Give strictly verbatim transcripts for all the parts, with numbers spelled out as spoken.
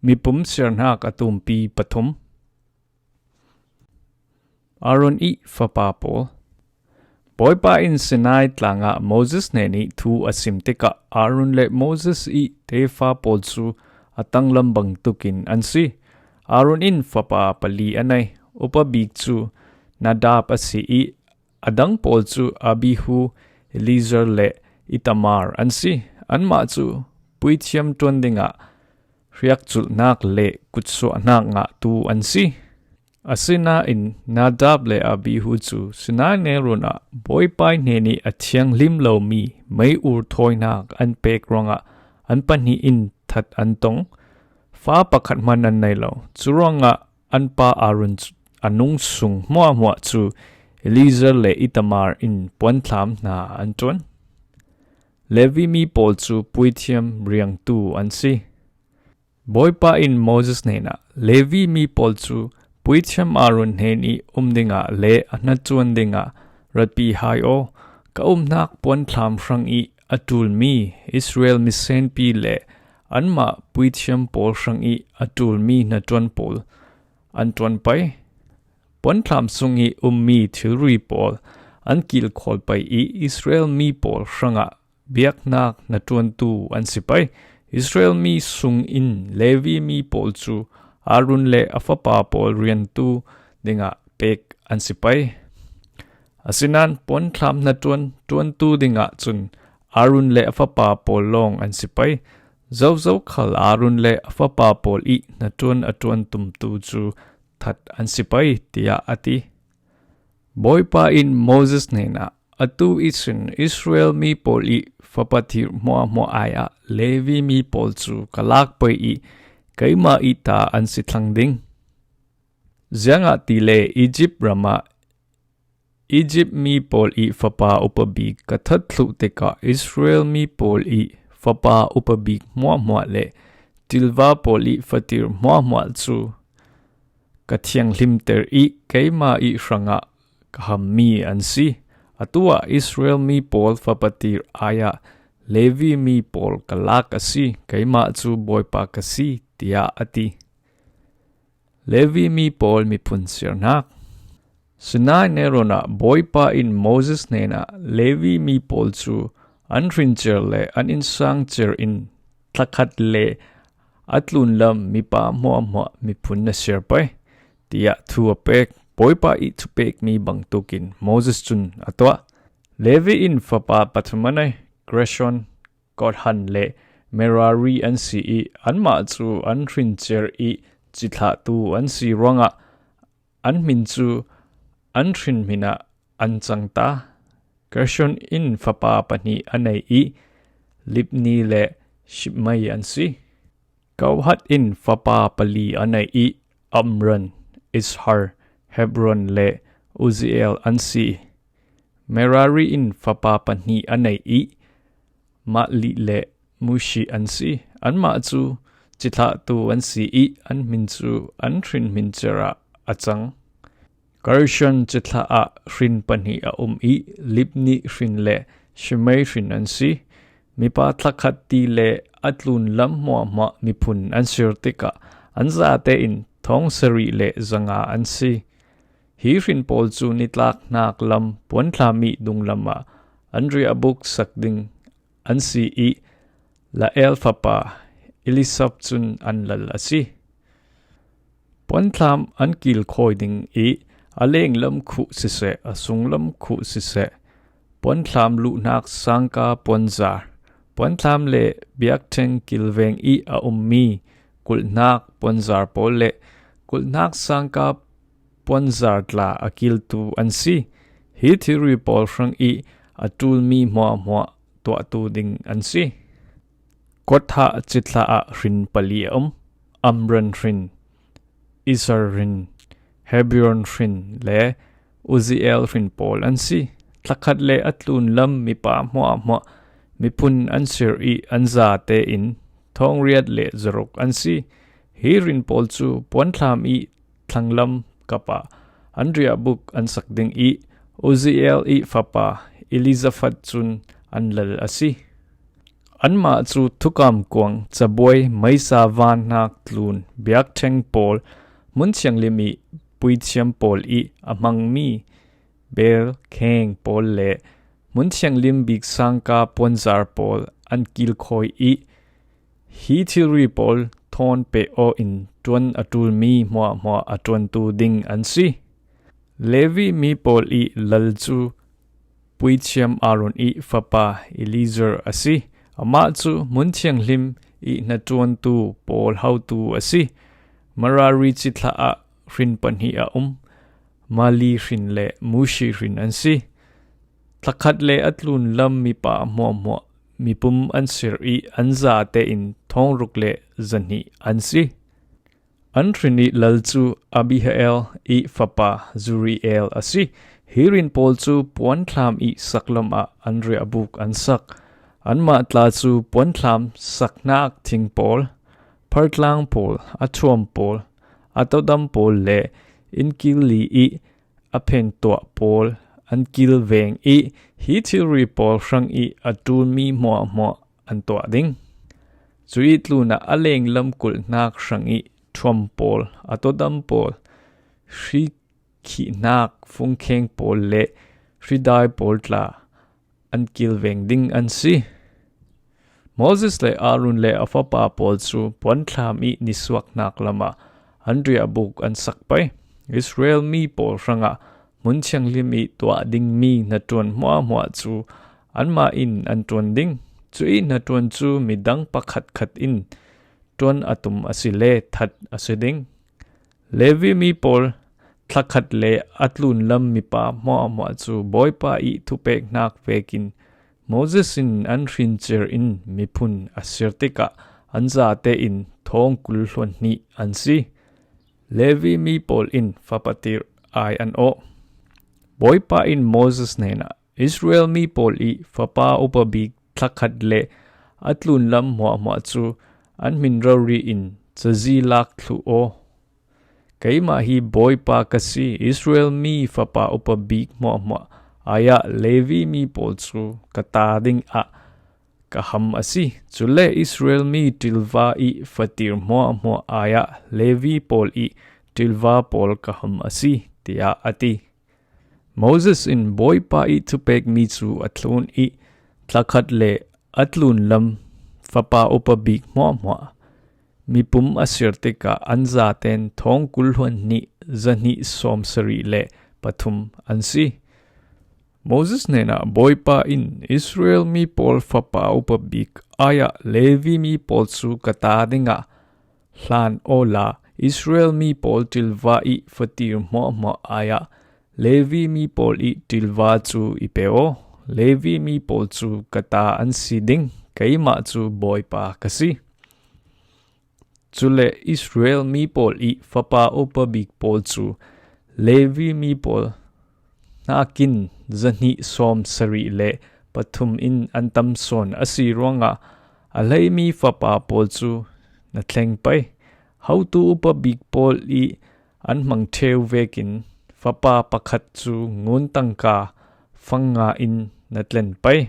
Mipum siarnak a tumpi pathum. Aaron ih fapa pawl. Bawipa in Sinai tlangah Moses hnenih thu a sim tikah Aaron le Moses ih tefa pawl cu a tanglam bangtukin an si. Aaron in fapa pali a nei. Upa bik cu Nadab a si ih a dang pawl cu Abihu, Eleazar le Itamar an si. Anmah cu puithiam ṭuan dingah hriakculhnak le kutsuahnak ngahtu an si. Asinain Nadab le Abihu cu Sinai nelrawn ah Bawipa hnenih a thianghlim lomi mei-ur thawinak an pek ruangah an pahnih in that an tong. Fa pakhat hman an nei lo. Curuangah an pa Aaron cu a nung sung hmuahhmuah cu Eleazar le Itamar in puanthlam hna an ṭuan. Levi mi pawl cu puithiam riangtu an si. Bawipa in Moses hnenah, Levi mi pawl cu puithiam Aaron hnenih um dingah le a hnaṭuan dingah ratpi hai aw. Ka umnak puanthlam hrangih a ṭulmi Israel misenpi le anmah puithiam pawl hrangih a ṭulmi hnaṭuan pawl an ṭuan pei. Puanthlam sungih ummi thilri pawl an kilkhawl pei ih Israel mi pawl hrangah biaknak hnaṭuantu an si pei. Israel mi sungin Levi mi pawl cu Aaron le a fapa pawl riantu dingah pek an si pei. Asinain puanthlam hnaṭuan ṭuantu dingah cun Aaron le a fapa pawl lawng an si pei. Zozo khal Aaron le a fapa pawl ih hnaṭuan a ṭuan tumtu cu that an si pei, tiah a ti. Bawipa in Moses hnenah, atu ihsin Israel mi pawl ih fapa tirh hmuahhmuah ai-ah Levi mi pawl cu ka lak pei ih keimah ih ta an si thlang ding. Ziangahtile Izipt ramah Izipt mi pawl ih fapa upa bik ka that thluh tikah Israel mi pawl ih fapa upa bik hmuahhmuah le ṭilva pawl ih fatir hmuahhmuah cu ka thianghlimter ih keimah ih hrangah ka hammi an si. Atu ah Israel mi pawl fapa tir ai-ah Levi mi pawl ka lak a si. Keimah cu Bawipa ka si, tiah a ti. Levi mi pawl miphun siarnak. Sinai nelrawn ah Bawipa in Moses hnenah Levi mi pawl cu an hrincer le an innsang cer in thlakhat le a tlunlam mipa hmuahhmuah miphun na siar pei, tiah thu a pek. Bawipa ih thupekmi bangtukin Moses cun a tuah. Levi in fapa pathum a nei, Gershon, Kohan le Merari an si ih anmah cu an hrincer ih cithlahtu an si ruangah an hmin cu an hrin hmin ah an cang ta. Gershon in fapa pahnih a nei ih Libni le Shimei an si. Kohat in fapa pali a nei ih Amram, Izhar, Hebron le Uzziel an si. Merari in fapa pahnih a nei ih Mahli le Mushi an si. Anmah cu cithlahtu an si ih an hmin cu an hrin hmin cer ah a cang. Gershon cithlah ah hrin pahnih a um ih Libni hrin le Shimei hrin an si. Mipa thlakhat ti le a tlunlam hmuahhmuah miphun an siar tikah an zate in thawng sarih le zanga an si. Hi hrin pawl cu nitlak hnak lam puanthlam ih dunglam ah an riahbuk sak ding an si ih Lael fapa Eliasaph cun an lal a si. Puanthlam an kilkhawi ding ih a lenglam khuh siseh, a sunglam khuh siseh, puanthlam luhnak sangka puanzar, puanthlam le biakṭheng kilveng ih a ummi kulhnak puanzar pawl le kulhnak sangka puanzar tla a kiltu an si. Hi thilri pawl hrang ih a ṭulmi hmuahhmuah tuahtu ding an si. Kohat cithlah ah hrin pali a um. Amram hrin, Izhar hrin, Hebron hrin le Uzziel hrin pawl an si. Thlakhat le a tlunlam mipa hmuahhmuah miphun an siar ih an zate in thawngriat le zaruk an si. Hi hrin pawl cu puanthlam ih thlanglam kap ah an riahbuk an sak ding ih Uzziel ih fapa Elizaphat cun an lal a si. Anmah cu thukam kuang, cabuai, meisa vanhnak tlun, biakṭheng pawl, hmun thianghlim i puithiam pawl i a hmangmi bel kheng pawl le hmun thianghlim bik sangka puanzar pawl an kilkhawi i, hi thilri pawl thawn pe aw in ṭuan a ṭulmi hmuahhmuah a ṭuantu ding an si. Levi mi pawl i lal cu puithiam Aaron i fapa Eleazar a si. Amah cu hmun thianghlim i hnaṭuantu pawl hotu a si. Merari cithlah ah hrin pahnih a um. Mali hrin le Mushi hrin an si. Thlakhat le a tlunlam mipa hmuahhmuah mipum an ser i an zate in thawngruk le zahnih an si. An hrin i lal cu Abihail i fapa Zuriel a si. Hi rin pawl cu puanthlam i saklam ah an riahbuk an sak. Anmah tla cu puanthlam saknak thing pawl, phartlang pawl, a thuam pawl, a todam pawl le innkil li i a phentuah pawl an kilveng i, hi thilri pawl hrang i a ṭulmi hmuahhmuah an tuah ding. Cu i tlunah a lenglam kulhnak hrang i thuam pawl, a todam pawl, hri khihnak fungkheng pawl le hridai pawl tla an kilveng ding an si. Moses le Aaron le a fapa pawl cu puanthlam i nisuaknak lamah an riahbuk an sak pei. Israel mi pawl hrangah hmun thianghlim i tuah dingmi hnaṭuan hmuahhmuah cu anmah in an ṭuan ding. Cu i hnaṭuan cu midang pakhatkhat in ṭuan a tum a si le that a si ding. Levi mi pawl thlakhat le a tlunlam mipa hmuahhmuah cu Bawipa i thupeknak vekin Moses in an hrincer in miphun a ser tikah an zate in thawng kul hluan hnih an si. Levi mi pawl in fapa tir ai an awh. Bawipa in Moses hnenah, Israel mi pawl i fapa upa bik thlakhat le a tlunlam hmuahhmuah cu an hmin rori in cazi lak thluh aw. Keimah hi Bawipa ka si. Israel mi fapa upa bik hmuahhmuah ai-ah Levi mi pawl cu ka ta dingah ka ham a si. Cule Israel mi ṭilva i fatir hmuahhmuah ai-ah Levi pawl i ṭilva pawl ka ham a si, tiah a ti. Moses in Bawipa i thupekmi cu a thlun i thlakhat le a tlunlam fapa upa bik hmuahhmuah mipum a ser tikah an zaten thawng kul hluan hnih zahnih sawm sarih le pathum an si. Moses hnenah Bawipa in Israel mi pawl fapa upa bik ai-ah Levi mi pawl cu ka ta dingah hlan awla Israel mi pawl ṭilva i fatir hmuahhmuah ai-ah Levi mi pawl i ṭilva cu i pe aw. Levi mi pawl cu ka ta an si ding. Keimah cu Bawipa ka si. Cule Israel mi pawl i fapa upa bik pawl cu Levi mi pawl hnakin zahnih sawm sarih le pathum in an tam sawn a si ruangah a hleimi fapa pawl cu na thleng pei. Hotu upa bik pawl i an hmang ṭheu vekin fapa pakhat cu ngun tangka fang nga in na tlen pei.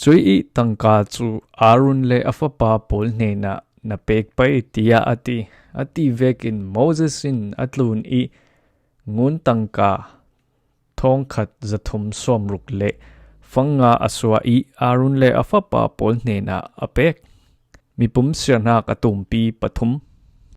Cuih i tangka cu Aaron le a fapa pawl hnenah na pek pei, tiah a ti. A ti vekin Moses in a tlun i ngun tangka thawngkhat zathum sawmruk le fang nga a suah i Aaron le a fapa pawl hnenah a pek. Mipum siarnak a tumpi pathum.